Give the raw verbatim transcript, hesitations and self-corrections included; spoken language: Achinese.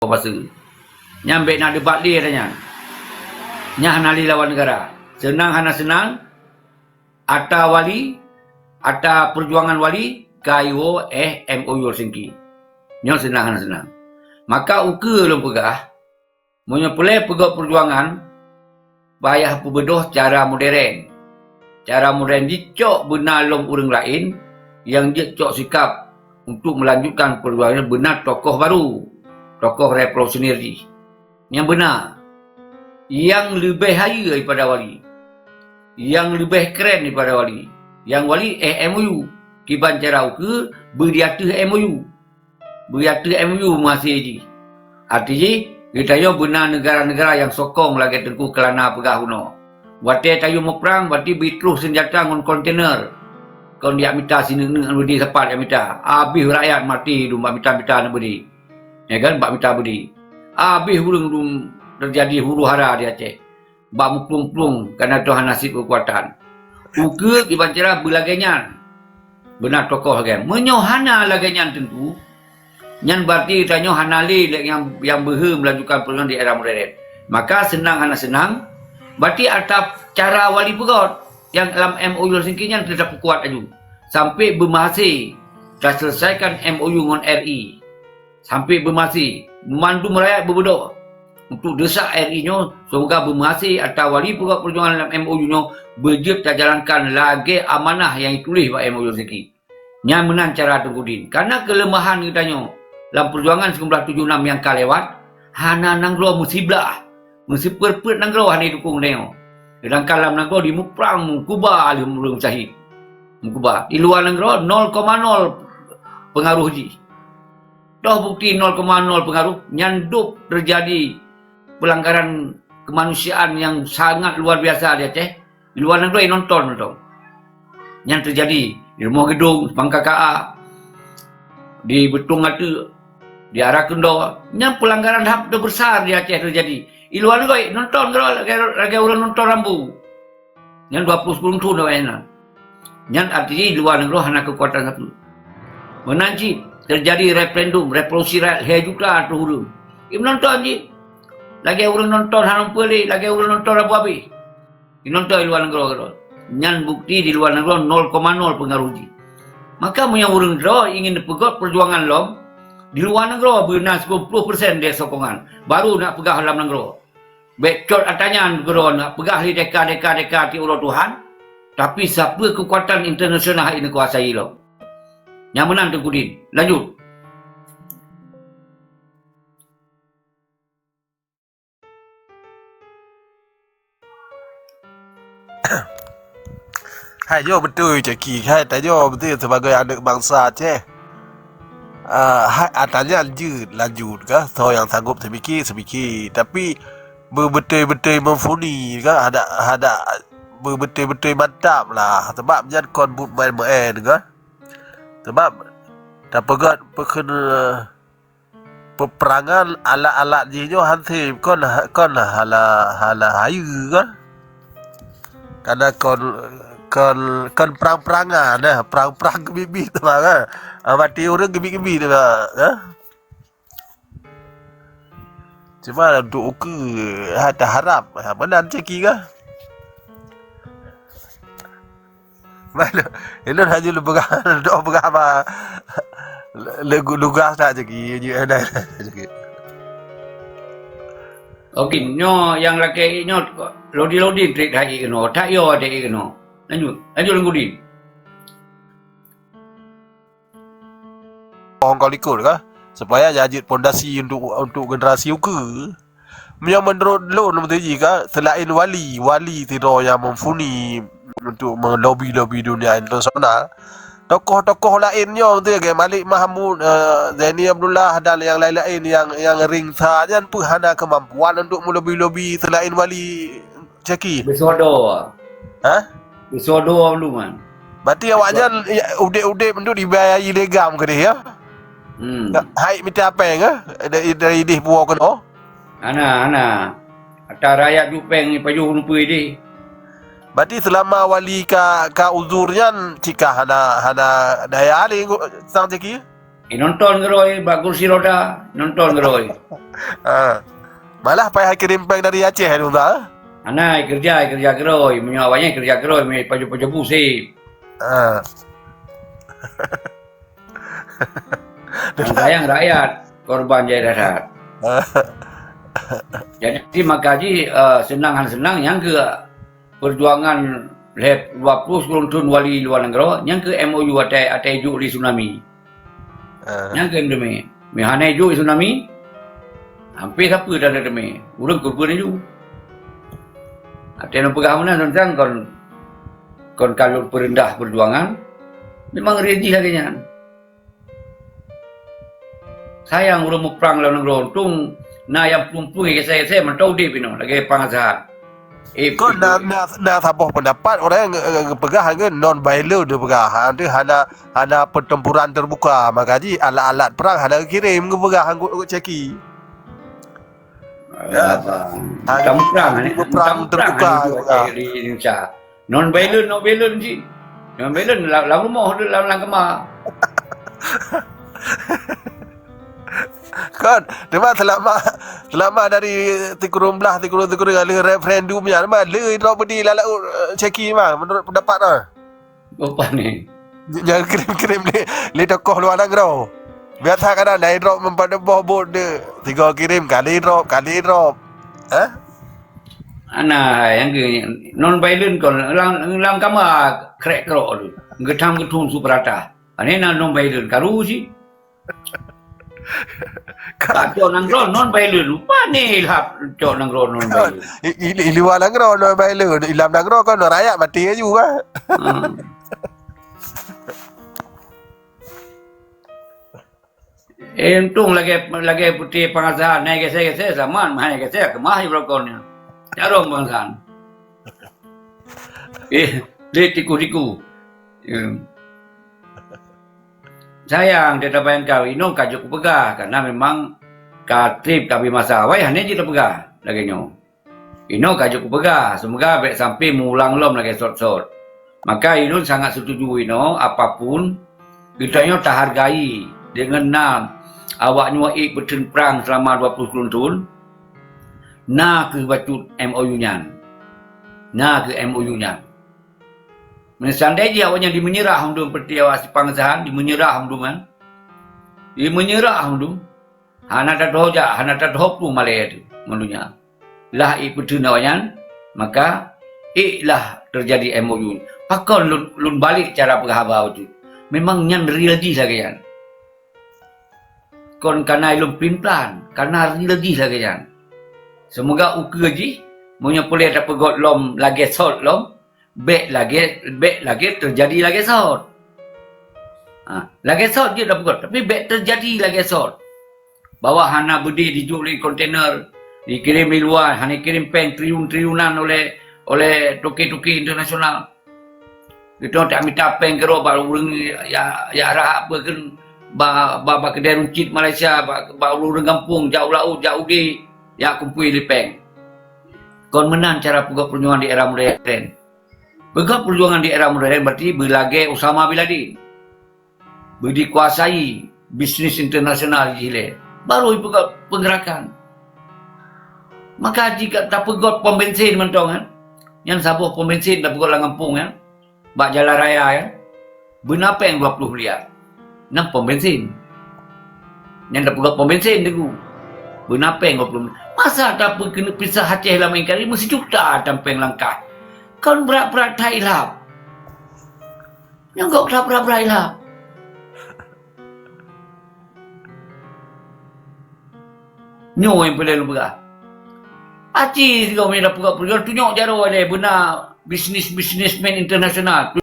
Pasu. Nyan bèk na debat lé ata nyan. Nyan hana lé lawan negara. Seunang hana seunang, ata wali, ata peujuangan wali ka iwoe éh M O U Helsinki. Nyoe seunang hana seunang. Maka ukeue lôn peugah, meunyoe peureulèe peugöt peujuangan, payah peubeudôh cara modern. Cara modern jih cok beuna lom ureueng laén nyang jeuet cok sikap untuk meulanjutkan peujuangan beuna tokoh baru, tokoh revolusioner jih. Nyang beuna, nyang leubeh hayeue daripada wali, nyang leubeh keren daripada wali. Nyang wali éh M O U, kiban cara ukeue beu di ateueh M O U. Beu ateueh M O U meuhasé jih. Arti jih, geutanyoe beuna neugara-neugara nyang sokong lagèe Teungku Keulana peugah bunoe. Watèe tayue muprang, berarti beutroh seunjata ngon kontainer. Kon jak mita sineuk-neuk beudé sapat jak mita. Abéh rakyat maté dum bak mita-mita neuk beudé. Ya kan, bak mita beudé. Abéh ureueng dum teujadi huru-hara di Aceh. Bak muplueng-plueng kana tuha nasib keukuatan. Ukeue kiban cara beulagèe nyan. Beuna tokoh lagèe. Meunyoe hana lagèe nyan teungku, nyan berarti geutanyoe hana lé nyang, nyang beuhe meulanjutkan peujuangan di era modern. Maka seunang hana seunang, berarti ata cara wali peugöt nyang lam M O U Helsinki nyan teutap peukuat laju. Sampai beumeuhasé taseuleusaikan M O U ngon R I. Sampai beumeuhasé, mandum rakyat beubeudôh untuk desak R I nyoe, seumoga beumeuhasé ata wali peugöt peujuangan lam M O U nyoe beujeuet tajalankan lagèe amanah nyang jituléh bak M O U Helsinki. Nyan meunan cara Teungku Din. Kareuna keuleumahan geutanyoe lam peujuangan sikureueng blaih tujoh nam nyang ka lewat, hana nanggroe meusiblah, meusipeuet-peuet nanggroe hana jidukong geutanyoe. Seudangkan lam nanggroe dimuprang meukuba lé ureueng syahid. Meukuba. Di luwa nanggroe nol koma nol peungaroh jih. Toh bukti nol koma nol peungaroh, nyan dum teujadi peulanggaran keumanusiaan nyang sangat luar biasa di Aceh. Di luwa nanggroe nonton mantong. Nyan teujadi di Rumoh Geudong, Simpang K K A, di Beutong Ateueh, di Ara Keundoe. Nyan peulanggaran HAM teubesar di Aceh teujadi. Di luwa nanggroe nonton keudroe lagèe, lagèe ureueng nonton rambu. Nyan dua ploh sikureueng thon awaknyan. Nyan arti jih luwa nanggroe hana keukuatan sapeue. Meunan cit teujadi referendum, revolusi rakyat lhèe juta ateueh ureueng. Imeunoe nonton cit. Lagèe ureueng nonton hana peue lé, lagèe ureueng nonton rambu abéh. Inonton di luwa nanggroe keudroe. Nyan bukti di luwa nanggroe nol koma nol peungaroh jih. Maka meunyoe ureueng droe ingin peugöt peujuangan lom, di luwa nanggroe beuna sikureueng ploh persen lé sokongan, baru nak peugah lam nanggroe. Bèk cot ata nyan keudroe nak peugah lé deka-deka-deka tiep uroe Tuhan, tapi sapeue keukuatan internasional hai neukuasai lom. Nyang meunan Teungku Din. Lanjut. Hai, nyoe beutôi, Caki. Hai, tanyoe beutôi sebagai aneuk bansa Aceh. Ah, hai, ata nyan jeuet lanjut kah? Soe nyang sanggob seumiki, seumiki. Tapi beubeutôi-beutôi meufuni kah? Hadak, hadak beubeutôi-beutôi mantap lah. Sabab nyan kon buet maén-maén kah? Sabab tapeugöt peukheun, eh, peuperangan alat-alat jih nyoe han sép, kon, kon hala, hala hayeue kan? Kana kon, kon, kon prang-prangan, eh, prang-prang geubiet-biet teuma kan? Ah, maté ureueng geubiet-geubiet teuma, eh? Cuma untuk ukeue, ha, taharap, ha, meunan Caki kan? Mana? Ilôn hana lôn peugah, lôn peugah ba leugu-, lugas that Caki, jeuet hana Caki. Oke, nyoe nyang lakèe nyoe lodi-lodi trik that jeuet keunoe, that yo that jeuet keunoe. Lanjut, lanjut Teungku Din. Hong kong likot ka, supaya jajeuet pondasi untuk, untuk generasi ukeue. Meunyoe meunurot lôn, meunurot jih ka, seulaén wali, wali sidroe nyang meufuni untuk melobi-lobi dunia internasional, tokoh-tokoh laén nyoe, beutôi lagèe Malik Mahmud, eh, Zaini Abdullah dan nyang laén-laén nyang, nyang ringsa nyan peue hana keumampuan untuk melobi-lobi seulaén wali Caki? Beusodoh. Hah? Beusodoh dulu, man. Berarti awaknyan, ya, udép-udép tu dibiayai lé GAM keudeh, ya? Hmm. Hai mita péng, ya? Dari, dari idéh puwoe keunoe. Hana, hana. Ata rakyat jupéng pajoh rupiah deh. Berarti selama wali ka, ka uzur nyan, cit ka hana, hana daya lé, sang Caki? Eh, nonton keurôi bak kursi roda, nonton keurôi. Ah. Malah payah kirim péng dari Aceh tu, Ustaz, eh? Hana, kerja, kerja keurôi. Meunyoe awaknyan kerja keurôi, meunyoe pajoh-pajoh pusing. Ah. Dan sayang rakyat korban jai that-that. Jadi maka jih, eh, seunang han seunang nyang keu perjuangan lhèe dua ploh sikureueng thôn wali luwa nanggroe, nyang keu M O U atai, atai juk di tsunami. Ah. Nyang keu teumé. Meuhana juk di tsunami, hampé sapeue dan teumé. Ureueng keupeue laju. Atai lôn peugah meunan teuntang kon, kon ka lôn peureundah perjuangan, memang real jih lagèe nyan. Sayang ureueng muprang lam nanggroe, untông na nyang plueng-plueng nyang gèsèe-gèsèe mantong udép inoe lagèe Pang Azhar. Eh, kon na, na, na saboh peundapat ureueng nge-, nge-, ngepeugah ngon non violent neupeugah, hana, hana pertempuran terbuka, maka jih alat-alat perang hana geukirém ngepeugah ngon, ngon Cheki. Ya. Apa? Hana perang, hana perang terbuka ngepeugah. Di Indonesia. Non violent, non violent cit. Non violent lam, lam rumoh tu, lam, lam kema. Kon, teuma selama, selama dari sikureueng blah, sikureueng, sikureueng, lheueh referendum nyan, ma, le droe beudé lam laôt, eh, Cheki, ma, menurut pendapat, ma. Apa ni? J-, jangan kirim-kirim lé, lé tokoh luwa nanggroe. Biasa kadang dari droe meupadub boh bot deh. Tiga kirim, kali drop, kali drop. Eh? Ana hai, nyang keu non violent kon, lam, lam kama krek-krok tu. Geutham geuthon su peurata. Ane na non violent, karu cit. Ka cok nanggroe non violent, pane lhap cok nanggroe non violent. I, i, i luwa nanggroe non violent, i lam nanggroe kan rakyat maté laju kan. Hmm. Eh, untông lagèe, lagèe putéh Pang Azhar, na gèsèe-gèsèe zaman, meuhai gèsèe keumah ié beurokon nyan. Carông Pang Azhar. Eh, lé tiku-tiku. Ya. Sayang, teuta bayangkan, inoe ka jeuet kupeugah, karena memang ka trép ka bri masa. Wai, hana jeuet tapeugah lagèe nyoe. Inoe ka jeuet kupeugah, seumoga bèk sampai meuulang lom lagèe sot-sot. Maka ulôn sangat setuju inoe, apapun, geutanyoe tahargai deungon na awaknyoe ék peutheun prang seulama dua ploh sikureueng thôn, na kheueh bacut M O U nyan. Na kheueh M O U nyan. Meuseuandai jih awaknyan dimeunyerah mandum, peureuti awak si Pang Azhar dimeunyerah mandum kan. Dimeunyerah mandum. Hana tateuho jak, hana tateuho ploh malèe teuh ngon donya. Lah ék peutheun awaknyan, maka ék lah teujadi M O U. Pakon lôn, lôn balek cara peugah haba bacut. Memang nyan real jih lagèe nyan. Kon kana lôn plan-plan, kana real jih lagèe nyan. Seumoga ukeue jih, meunyoe peureulèe tapeugöt lom lagèe sot lom, bèk lagèe, bèk lagèe teujadi lagèe sot. Ha, lagèe sot jeuet tapeugöt, tapi bèk teujadi lagèe sot. Bahwa hana beudé jijok lé kontainer, jikirém di luwa, hana kirém péng triliun-triliunan oleh, oleh toke-toke internasional. Geutanyoe tamita péng keudroe bak ureueng ya, ya rhah peue kheun ba, ba, ba keudè runcit Malaysia, ba, ba ureueng gampông, jak u laôt, jak u dé, jak kumpôi lé péng. Kon meunan cara peugöt peujuangan di era modern. Peugöt peujuangan di era modern berarti beulagèe Usama bin Laden. Beudikuasai bisnis internasional jih lé. Baru ipeugöt peugerakan. Maka jika tapeugöt pom bensin mantong kan, nyan saboh pom bensin tapeugöt lam gampông kan, bak jalan raya kan, beuna péng dua ploh miliar. Nyan pom bensin. Nyan tapeugöt pom bensin teungku. Beuna péng dua ploh miliar. Masa tapeukeuneuk pisah Aceh lam N K R I meusijuta tam péng langkah. Kon brat-brat that ilap. Nyoe gob that brat-brat ilap. Nyoe nyang peureulèe lôn peugah. Aci sigoe meunyoe tapeugah peureujuangan, tunyok jaroe lé beuna bisnis-bisnismen internasional.